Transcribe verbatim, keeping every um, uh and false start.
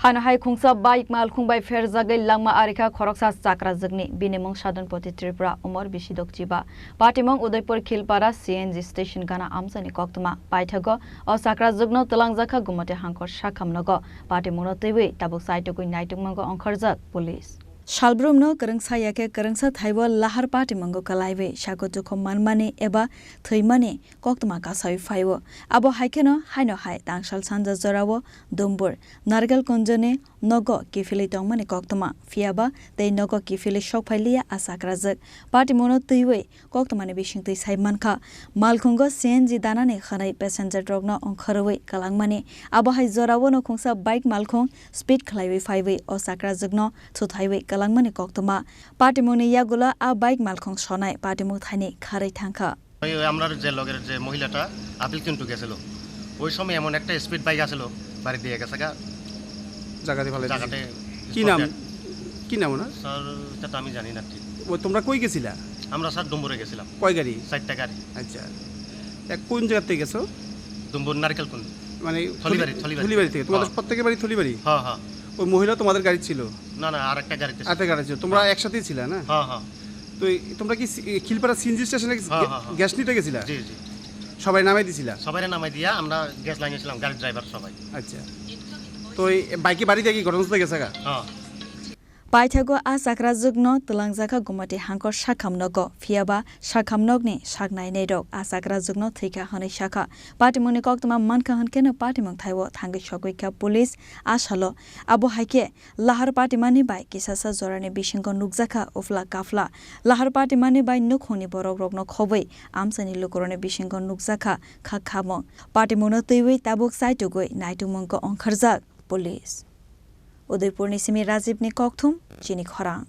Phano hai khungsa bike malkhung bai pherjagwi langma arikha khoroksa chakrajwkni, bini mung Sadanpati Tripura, umor bisi dokchiba. Patimung Udaipur Khilpara C N G station gana amchaini koktwma. Paithago o chakrajwkno twlangjakha Gumati Hangkor Sakham nogo. Patimungno twiwi tabuk saitugwi naitugmango ongkhorjak police. Salbrumno kwrwngsa yakhe kwrwngsa thaibo lahar patimungo kwlaiwi sago dukhu manmani eba thwimani koktwma kasawi phaio. Abo hai kheno haino hai tangsal sanja jorao Dumbur Narkel Kunjoni nogo kiphilwi tongmani koktwma, phiyaba tei nogo kiphilwi sok phailiya a chakrajwk. Patimungno twiwi koktwmani bisingtwi sai mankha, malkhungo C N G danani hwnwi passenger rokno ongkhorwi kwlangmani. Abo hai jorao no khungsa bike malkhung speed khlaiwi phaiwi o chakrajwkno thuthaiwi kwlangmani koktwma. Patimungni yagulo a bike malkhung sonai patimung thaini kharwi thangkha. ওই, ওই আমরার যে লগের যে মহিলাটা আপিল কিন্তু গেছিল, ওই সময় এমন একটা স্পিড বাইক আসলো, বাড়ি দিয়ে গেছে গা। জায়গাতে ফেলে দিছে। জায়গাতে কি নাম? স্পটে। কি নাম ওনার? স্যার, এটা তো আমি জানি না ঠিক। ও, তোমরা কই গেছিলা? আমরা স্যার ডুম্বুরে গেছিলাম। কয় গাড়ি? চারটা গাড়ি। আচ্ছা। তা কোন জায়গা থেকে গেছো? ডুম্বুর নারকেল কুন্দ। মানে থলিবাড়ি, থলি-, থলিবাড়ি। থলিবাড়ি থেকে। তোমাদের হ্যাঁ। প্রত্যেকের বাড়ি থলিবাড়ি? হ্যাঁ, হ্যাঁ। ওই মহিলা তোমাদের গাড়ি ছিল? না, না, আর একটা গাড়িতে ছিল। আরেকটা গাড়িতে ছিল। তোমরা হ্যাঁ। একসাথেই ছিলা না? হ্যাঁ, হ্যাঁ। তো এই, তোমরা কি সি-, এই খিলপাড়া সিএনজি স্টেশনে কি হ্যাঁ, গ্যা-, হ্যাঁ, হ্যাঁ। গ্যাস নিতে গেছিলা? জি, জি। সবাই নামাই দিছিলা? সবাই নামাই দিয়া আমরা গ্যাস লাইনে ছিলাম, গাড়ির ড্রাইভার সবাই। আচ্ছা। তো এই বাইকে বাড়ি থেকে কি ঘটনাস্থলে গেছে গা? হ্যাঁ। Paithago a chakrajwkno twlangjakha Gumati Hangkor Sakham nogo, phiyaba Sakham nokni saknainai rok a chakrajwkno thwikha hwnwi sakha. Patimungni koktwma mankha hwnkhe no patimung thaio thangwi sogwikha police a salo. Abo hai khe lahar patimani bai kisasa jorani bisingo nukjakha uphla kaphla. Lahar patimani bai nukhungni borok rokno khobwi amchaini lukurokni bisingo nukjakha kha khamung. Patimungno twiwi tabuk chaitugwi naitugmungko ongkharjak police. Udaipurni simi Rajibni kokthum, chini khorang.